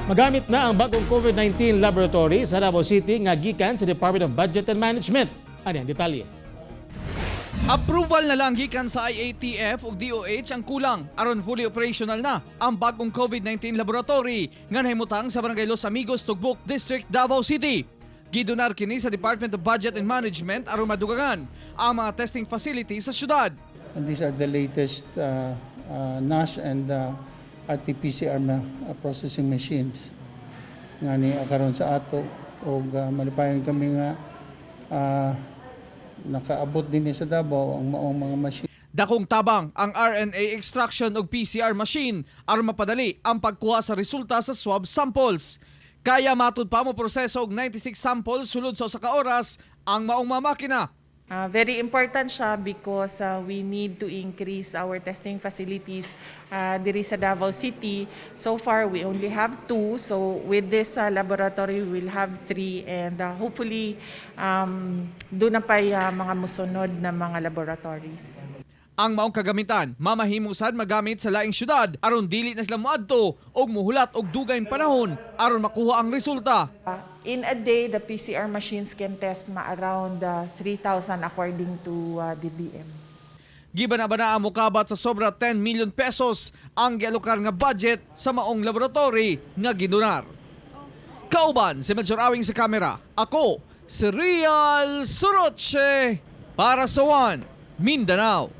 Magamit na ang bagong COVID-19 laboratory sa Davao City nga gikan sa Department of Budget and Management. Ano ang detalye? Approval na lang gikan sa IATF ug DOH ang kulang aron fully operational na ang bagong COVID-19 laboratory nga nahimutang sa Barangay Los Amigos, Tugbok District, Davao City. Gidonar kini sa Department of Budget and Management aron madugangan ang mga testing facility sa syudad. And these are the latest NASH and RT-PCR processing machines nga ni karon sa ato og malipayon kami nga nakaabot din sa Davao ang maong mga machine. Dakong tabang ang RNA extraction ug PCR machine aron mapadali ang pagkuha sa resulta sa swab samples. Kaya matud pa mo proseso og 96 samples sulod sa usa ka oras ang maong mga makina. Very important siya because we need to increase our testing facilities diri sa Davao City. So far, we only have two. So with this laboratory, we will have three and hopefully duna na pa'y mga musunod na mga laboratories. Ang maong kagamitan, mamahimo sad magamit sa laing syudad aron dili na sila moadto og muhulat og dugayng panahon aron makuha ang resulta. In a day, the PCR machines can test ma around 3,000 according to DBM. Gibana-bana mokabat sa sobra 10 million pesos ang gialokar nga budget sa maong laboratory nga gidonar. Kauban si Major Awing sa kamera. Ako si Real Soroche para sa One Mindanao.